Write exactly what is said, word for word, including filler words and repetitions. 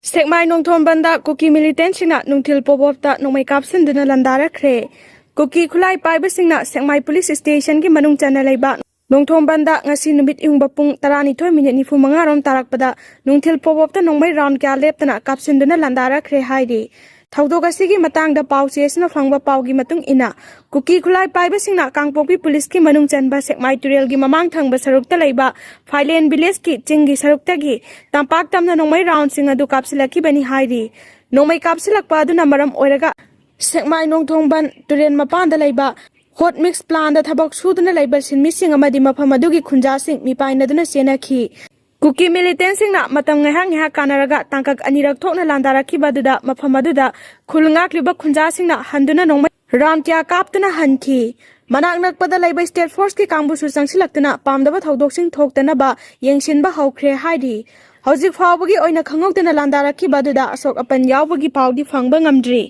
ꯁꯦꯛꯃꯥꯏ ꯅꯣꯡꯊꯣꯝꯕꯟꯗ ꯀꯨꯀꯤ ꯃꯤꯂꯤꯇꯦꯟꯁꯤꯡꯅ ꯅꯨꯡꯊꯤꯜ ꯄꯣꯕꯣꯞꯇ ꯅꯣꯡꯃꯩ ꯀꯥꯞꯁꯤꯟꯗꯨꯅ ꯂꯥꯟꯗꯥꯔꯛꯈ꯭ꯔꯦ꯫ ꯀꯨꯀꯤ ꯈꯨꯠꯂꯥꯏ ꯄꯥꯏꯕꯁꯤꯡꯅ ꯁꯦꯛꯃꯥꯏ ꯄꯨꯂꯤꯁ ꯁ꯭ꯇꯦꯁꯟꯒꯤ ꯃꯅꯨꯡ ꯆꯟꯅ ꯂꯩꯕ ꯅꯣꯡꯊꯣꯝꯕꯟꯗ ꯉꯁꯤ ꯅꯨꯃꯤꯠ ꯌꯨꯡꯕ ꯄꯨꯡ ꯇꯔꯥꯅꯤꯊꯣꯏ ꯃꯤꯅꯤꯠ ꯅꯤꯐꯨ ꯃꯉꯥ ꯔꯣꯝ ꯇꯥꯔꯛꯄꯗ ꯅꯨꯡꯊꯤꯜ ꯄꯣꯕꯣꯞꯇ ꯅꯣꯡꯃꯩ ꯔꯥꯎꯟ ꯀꯌꯥ ꯂꯦꯞꯇꯅ ꯀꯥꯞꯁꯤꯟꯗꯨꯅ ꯂꯥꯟꯗꯥꯔꯛꯈ꯭ꯔꯦ ꯍꯥꯏꯔꯤ꯫ ꯊꯧꯗꯣꯛ ꯑꯁꯤꯒꯤ ꯃꯇꯥꯡꯗ ꯄꯥꯎ ꯆꯦꯁꯤꯅ ꯐꯪꯕ ꯄꯥꯎꯒꯤ ꯃꯇꯨꯡ ꯏꯟꯅ, ꯀꯨꯀꯤ ꯈꯨꯠꯂꯥꯏ ꯄꯥꯏꯕꯁꯤꯡꯅ ꯀꯥꯡꯄꯣꯛꯄꯤ ꯄꯨꯂꯤꯁꯀꯤ ꯃꯅꯨꯡ ꯆꯟꯕ ꯁꯦꯛꯃꯥꯏ ꯇꯨꯔꯦꯜꯒꯤ ꯃꯃꯥꯡ ꯊꯪꯕ ꯁꯔꯨꯛꯇ ꯂꯩꯕ ꯐꯥꯏꯂꯦꯟ ꯚꯤꯂꯦꯖꯀꯤ ꯆꯤꯡꯒꯤ ꯁꯔꯨꯛꯇꯒꯤ ꯇꯝꯄꯥꯛ ꯇꯝꯅ ꯅꯣꯡꯃꯩ ꯔꯥꯎꯟꯁꯤꯡ ꯑꯗꯨ ꯀꯥꯞꯁꯤꯜꯂꯛꯈꯤꯕꯅꯤ ꯍꯥꯏꯔꯤ꯫ ꯅꯣꯡꯃꯩ ꯀꯥꯞꯁꯤꯜꯂꯛꯄ ꯑꯗꯨꯅ ꯃꯔꯝ ꯑꯣꯏꯔꯒ ꯁꯦꯛꯃꯥꯏ ꯅꯣꯡꯊꯣꯡꯕꯟ ꯇꯨꯔꯦꯜ ꯃꯄꯥꯟꯗ ꯂꯩꯕ ꯍꯣꯠ ꯃꯤꯛꯁ ꯄ꯭ꯂꯥꯟꯗ ꯊꯕꯛ ꯁꯨꯗꯨꯅ ꯂꯩꯕ ꯁꯤꯟꯃꯤꯁꯤꯡ ꯑꯃꯗꯤ ꯃꯐꯝ ꯑꯗꯨꯒꯤ ꯈꯨꯟꯖꯥꯁꯤꯡ ꯃꯤꯄꯥꯏꯅꯗꯨꯅ ꯆꯦꯟꯅꯈꯤ꯫ ꯀꯨꯀꯤ ꯃꯤꯂꯤꯇꯦꯟꯁꯤꯡꯅ ꯃꯇꯝ ꯉꯥꯏꯍꯥꯛ ꯉꯥꯏꯍꯥꯛ ꯀꯥꯟꯅꯔꯒ ꯇꯥꯡꯀꯛ ꯑꯅꯤꯔꯛ ꯊꯣꯛꯅ ꯂꯥꯟꯗꯥꯔꯛꯈꯤꯕ ꯑꯗꯨꯗ ꯃꯐꯝ ꯑꯗꯨꯗ ꯈꯨꯜ ꯉꯥꯛꯂꯤꯕ ꯈꯨꯟꯖꯥꯁꯤꯡꯅ ꯍꯟꯗꯨꯅ ꯅꯣꯡꯃꯩ ꯔꯥꯎꯟ ꯀꯌꯥ ꯀꯥꯞꯇꯨꯅ ꯍꯟꯈꯤ꯫ ꯃꯅꯥꯛ ꯅꯛꯄꯗ ꯂꯩꯕ ꯁ꯭ꯇꯦꯠ ꯐꯣꯔꯁꯀꯤ ꯀꯥꯡꯕꯨꯁꯨ ꯆꯪꯁꯤꯜꯂꯛꯇꯨꯅ ꯄꯥꯝꯗꯕ ꯊꯧꯗꯣꯛꯁꯤꯡ ꯊꯣꯛꯇꯅꯕ ꯌꯦꯡꯁꯤꯟꯕ ꯍꯧꯈ꯭ꯔꯦ ꯍꯥꯏꯔꯤ꯫ ꯍꯧꯖꯤꯛ ꯐꯥꯎꯕꯒꯤ ꯑꯣꯏꯅ ꯈꯪꯍꯧꯗꯅ ꯂꯥꯟꯗꯥꯔꯛꯈꯤꯕ ꯑꯗꯨꯗ ꯑꯁꯣꯛ ꯑꯄꯟ ꯌꯥꯎꯕꯒꯤ ꯄꯥꯎꯗꯤ ꯐꯪꯕ ꯉꯝꯗ꯭ꯔꯤ꯫